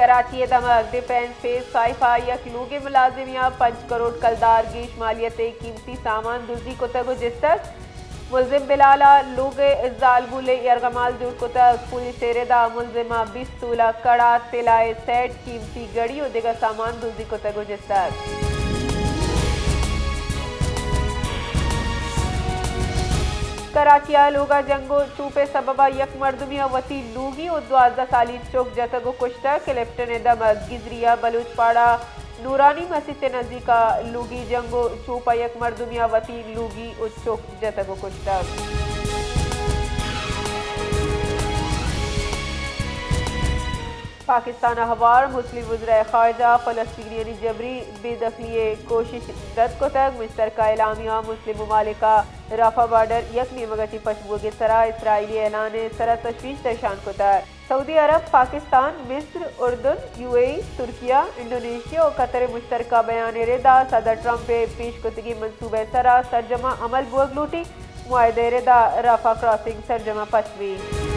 کراچی ءِ دمگ defence face five ءَ یک لوگ ءِ ملازمے ءَ پنچ کروڑ کلدار گیش مالیت ءِ قیمتی سامان دزی کتگ ءُ جتگ۔ ملزم بلال ءَ لوگ ءِ زالبول ءِ یرغمال جوڑ کتگ۔ پولیس ءِ رد ءَ ملزم ءَ بیست تولہ کڑا، طلا ءِ سیٹ، قیمتی گھڑی ءُ دگہ سامان دزی کتگ ءُ جتگ۔ کراچی ءِ لوگ ءَ جنگ ءُ چوپ ءِ سبب ءَ یک مردمے ءَ وتی لوگی ءُ دوازدہ سالی چک جتگ ءُ کشتگ۔ کلفٹن ءِ دمگ گزری ءِ بلوچ پاڑہ نورانی مسیت ءِ نزیک ءَ لوگی جنگ ءُ چوپ ءَ یک مردمے ءَ وتی لوگی ءُ چک جتگ ءُ کشتگ۔ پاکستان ءَ ہوار مسلم وزرائے خارجہ فلسطینیانی جبری بے دخلی ءِ کوشش رد کتگ۔ مشترکہ اعلامیہ ءَ مسلم ممالک ءَ رفح بارڈر یک نیمگ ءَ چہ پچ بوگ ءِ سرا اسرائیلی اعلان ءِ سرا تشویش درشان کتگ۔ سعودی عرب، پاکستان، مصر، اردن، یو اے ای، ترکیہ، انڈونیشیا ءُ قطر ءِ مشترکہ بیان ءِ رد ءَ صدر ٹرمپ ءِ پیش کتگیں منصوبہ ءِ سرا سرجم ءَ عمل بوگ لوٹیت، معاہدہ ءِ رد ءَ رفح کراسنگ سرجم ءَ پچ بیت۔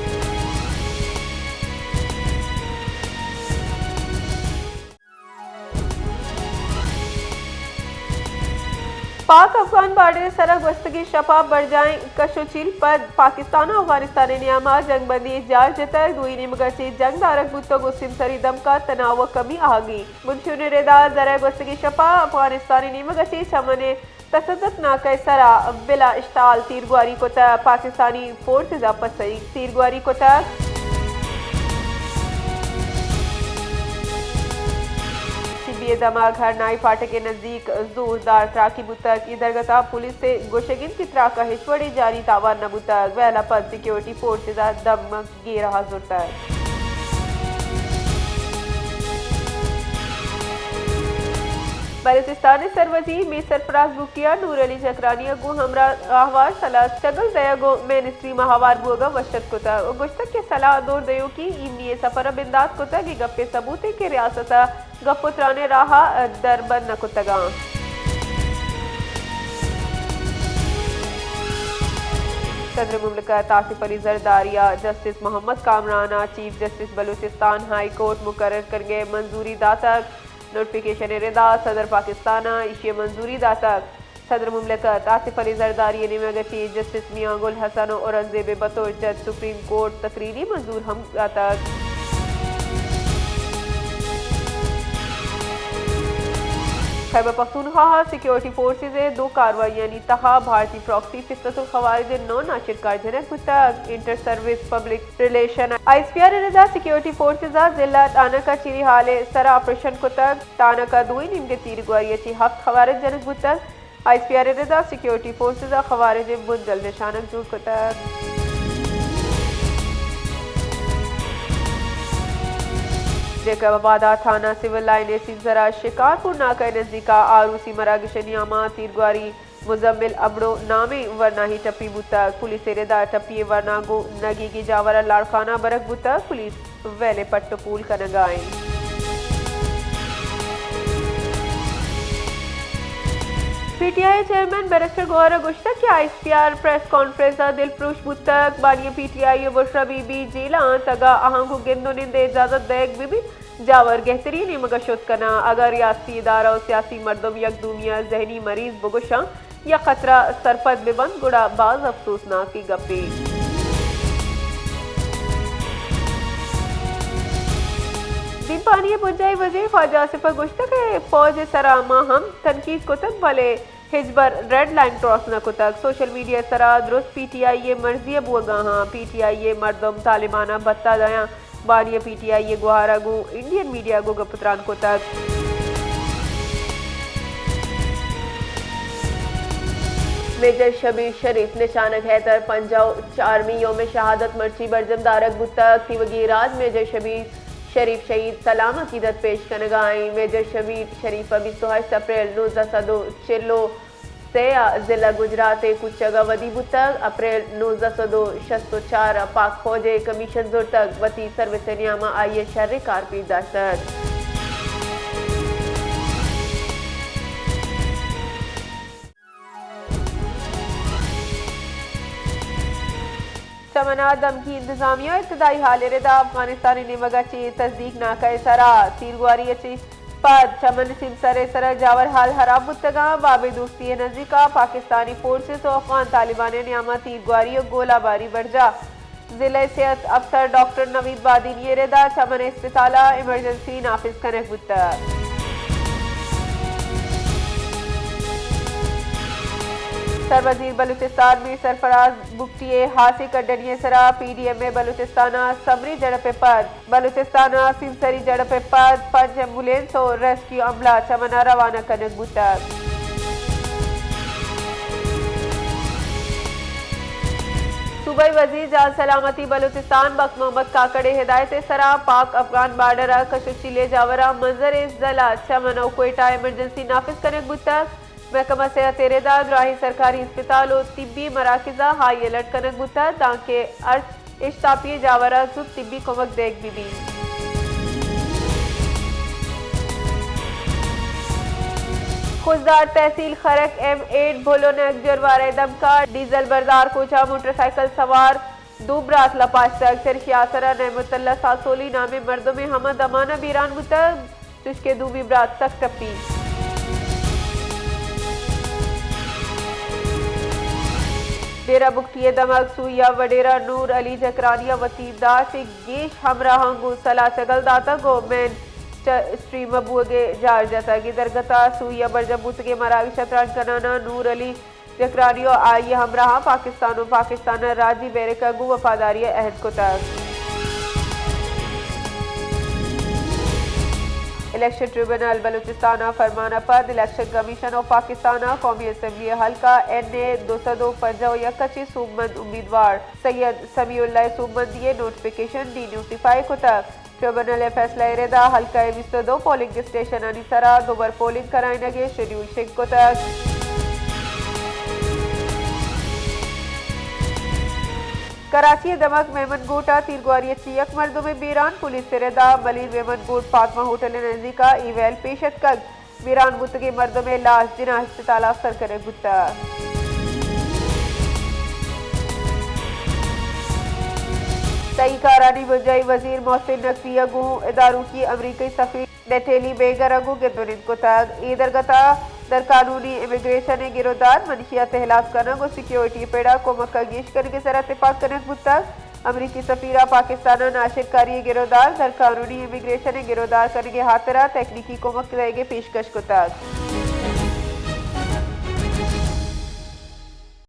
پاک افغان بارڈر ءِ سرا گوستگیں شپ ءَ برجاہیں کش ءُ چیل پد پاکستان ءُ افغانستان ءِ نیام ءَ جنگ بندی ءِ جار جتگ۔ دوئیں نیمگ ءَ چہ جنگ دارگ بوتگ ءُ سیمسری دمک ءَ تناؤ ءَ کمی آہگی۔ بنشون ءِ رد ءَ زرہ ءِ گوستگیں شپ ءَ افغانستان ءِ نیمگ ءَ چہ چمن ءِ تصدق ناکہ ءِ سرا بلا اشتعال تیرگواری کتگ۔ پاکستانی فورسز ءَ پسئی تیرگواری کتگ۔ سی بی اے دمگ ہرنائی فاٹک ءِ نزیک زوردار تراکے بوتگ۔ اے درگت ءَ پولیس ءِ گوشگ انت کہ تراک ءَ ہچ وڑیں جانی تاوان نہ بوتگ۔ ویل ءَ پد سیکیورٹی فورسز ءَ دمگ گیرہ ءَ زرتگ۔ بلوچستان ءِ سروزیر میر سرفراز بگٹی ءَ نور علی چکرانی ءَ گوں ہمراہ آہوار سلاہ چگل دئیگ ءُ مین اسٹریم ءَ ہوار بوگ ءَ وش اتک کتگ ءُ گوشتگ کہ سلاہ دور دئیوکیں ایمنی ءِ سفر ءَ بندات کتگ، اے گپ ءِ ثبوت انت کہ ریاست ءَ گپ ءُ تران ءِ راہ ءَ دربند نہ کتگ اَنت۔ صدر مملکت آصف علی زرداری ءَ جسٹس محمد کامران ءَ chief justice Balochistan high court مقرر کنگ ءِ منظوری داتگ۔ نوٹیفکیشن ءِ رد ءَ صدر پاکستان ءَ ایشی ءِ منظوری داتگ۔ صدر مملکت آصف علی زرداری ءِ نیمگ ءَ چہ جسٹس میاں گل حسن ءُ اورنگزیب ءِ بطور جج سپریم کورٹ تقرری منظور ہم داتگ۔ خیبر پختونخوا ءَ سیکیورٹی فورسز ءِ دو کاروائیانی تہا بھارتی پراکسی فتنۃ الخوارج ءِ نو ناشرکار جنگ بوتگ۔ Inter service public relation, I S P R, ءِ رد ءَ سیکیورٹی فورسز ءَ ضلع ٹانک ءَ چیری ہال ءِ سرا آپریشن کتگ۔ ٹانک ءَ دوئیں نیمگے تیرگواری ءَ چہ ہفت خوارج جنگ بوتگ۔ آئی ایس پی آر ءِ رد ءَ سیکیورٹی فورسز ءَ خوارج ءِ بنجل نشانگ جوڑ کتگ۔ جیکب آباد ءَ تھانہ سول لائن ءِ سیمسر ءَ شکارپور ناکہ ءِ نزیک ءَ آروسی مراگش ءِ نیام ءَ تیرگواری، مزمل ابڑو نامیں ورناہی ٹپی بوتگ۔ پولیس ءِ رد ءَ ٹپی ءِ ورنا گوں نگیگی جاور ءَ لاڑکانہ برگ بوتگ۔ پولیس ویل ءِ پٹ ءُ پول کنگ ءَ اِنت۔ پی ٹی آئی ءِ چیئرمین بیرسٹر گوہر ءَ گوشتگ کہ آئی S P are press conference ءَ دلپروش بوتگ۔ بانی پی ٹی آئی ءِ بشرا بی بی جیل ءَ اَنت، اگاں آہاں گوں گند ءُ نند ءِ اجازت دئیگ بہ بیت، جاور گہتری نیمگ ءَ شت کناں۔ اگر ریاستی ادارہ ءُ سیاسی مردم یک دومی ءِ ذہنی مریض بگوشاں، یک خطرہ سرپد بہ بنت، گڑا باز افسوسناکیں گپے۔ دیمپانی ءِ بنجاہی وزیر خواجہ آصف ءَ گوشتگ کہ فوج ءِ سرا ما ہم تنقید کتگ، بلے ہچبر ریڈ لائن کراس نہ کتگ۔ سوشل میڈیا ءِ سرا درست پی ٹی آئی ءِ مرضی ءَ بوگا ہاں۔ پی ٹی آئی ءِ مردم طالبان ءَ بھتہ دیاں۔ بانی ءَ پی ٹی آئی ءِ گوہار ءَ گوں انڈین میڈیا ءَ گوں گپ ءُ تران کتگ۔ میجر شبیر شریف نشانگ حیدر پنجاہ ءُ چارمی یوم شہادت مرچی برجم دارگ بوتگ۔ تیوگیں راج میجر شبیر شریف شہید سلام عقیدت پیش کنگ ءَ اِنت۔ میجر شبیر شریف ءَ بیست ءُ ہشت اپریل نوزدہ سد ءُ چل ءُ سے ءَ ضلع گجرات ءِ کچگ ءَ ودی بوتگ۔ اپریل نوزدہ سد ءُ شست ءُ چار ءَ پاک فوج ءِ کمیشن زرتگ، وتی سروس ءِ نیام ءَ آئی ءِ شریں کار پیش داشتگ۔ چمن ءَ دمگی انتظامیہ ءَ ابتدائی حال ءِ ردا افغانستان ءِ نیمگ ءَ چہ تصدیق ناکہ ءِ سرا تیرگواری ءَ چہ پد چمن ءِ سیمسر ءِ سرا جاور حال ہراب بوتگ اَنت۔ باب دوستی ءِ نزیک ءَ پاکستانی فورسز ءُ افغان طالبان ءِ نیام ءَ تیرگواری ءُ گولہ باری برجاہ۔ ضلع ءِ صحت افسر ڈاکٹر نوید بادینی ءِ ردا چمن ءِ اسپتال ءَ ایمرجنسی نافذ کنگ بوتگ۔ سروزیر بلوچستان میر سرفراز بگٹی ءِ ہاسیں کڈنی ءِ سرا پی ڈی ایم ءِ بلوچستان ءَ سمری جھڑپ ءِ پد، بلوچستان ءَ سیمسری جھڑپ ءِ پد پنچ ایمبولینس ءُ ریسکیو عملہ چمن ءَ روانہ کنگ بوتگ۔ صوبائی وزیر جان سلامتی بلوچستان بخت محمد کاکڑ ءِ ہدایت ءِ سرا پاک افغان بارڈر ءَ کششیل ءِ جاور ءَ منظر ءِ زل ءَ چمن ءُ کوئٹہ ءَ ایمرجنسی نافذ کنگ بوتگ۔ محکمہ صحت ءِ ردا دراہیں سرکاری ہسپتال ءُ طبی مراکز ءَ ہائی الرٹ کنگ بوتگ، دانکہ ہرچ اشتاپی جاور ءَ زوت طبی کمک دئیگ بہ بیت۔ خضدار تحصیل خرک ایم ایٹ بھلو نیکجر وارہ ءِ دمک ءَ ڈیزل بردار کوچ ءَ موٹر سائیکل سوار دو برات لپاشتگ۔ چرشی آسر ءَ نعمت اللہ ساسولی نامیں مردمے ہما دمان ءَ بیران بوتگ، چوشکہ دومی برات سک ٹپی۔ ڈیرہ بگٹی ءِ دمگ سوئی ءَ وڈیرہ نور علی جکرانی ءَ وتی داشت ءِ گیش ہمراہاں گوں سلاہ چگل داتگ ءُ مین چ-، اسٹریم ءَ بوگ ءِ جار جتگ۔ اے درگت ءَ سوئی ءَ برجم بوتگیں مراگش ءَ تران کنان ءَ نور علی جکرانی ءُ آئی ءِ ہمراہاں پاکستان ءُ پاکستان ءِ راجی بیرک ءَ گوں وفاداری ءِ عہد کتگ۔ الیکشن ٹریبونل بلوچستان ءَ فرمان ءَ پد الیکشن کمیشن آف پاکستان ءَ قومی اسمبلی ءِ حلقہ این اے دو سد ءُ پنجاہ ءُ یک ءَ چہ سوبمند امیدوار سید سمیع اللہ ءِ سوبمندی ءِ نوٹیفکیشن ڈی نوٹیفائی کتگ۔ ٹریبونل ءِ فیصلہ ءِ ردا حلقہ ءِ بیست ءُ دو پولنگ اسٹیشنانی سرا دوبر پولنگ کرائینگ ءِ شیڈیول شنگ کتگ۔ کراچی ءِ دمگ میمن گوٹ ءَ تیرگواری ءَ چہ یک مردمے بیران، پولیس ءِ ردا ملیر میمن گوٹ فاطمہ ہوٹل ءِ نزیک ءَ ای ویل پیش اتکگ۔ بیران بوتگیں مردم ءِ لاش جناح اسپتال ءَ سر کنگ بوتگ۔ تہی کارانی بنجاہی وزیر محسن نقوی ءَ گوں ادارکی امریکی سفیر نیٹیلی بیگر ءَ گوں گند ءُ نند کتگ۔ اے درگت ءَ در قانونی امیگریشن ءِ گرودار، منشیات ءِ ہلاس کنگ ءُ سیکیورٹی ءِ پڑ ءَ کمک ءَ گیش کنگ ءِ سرا تپاک کنگ بوتگ۔ امریکی سفیر ءَ پاکستان ءَ ناشرکاری ءِ گرودار، در قانونی امیگریشن ءِ گرودار کنگ ءِ ہاترا تکنیکی کمک دئیگ ءِ پیشکش کتگ۔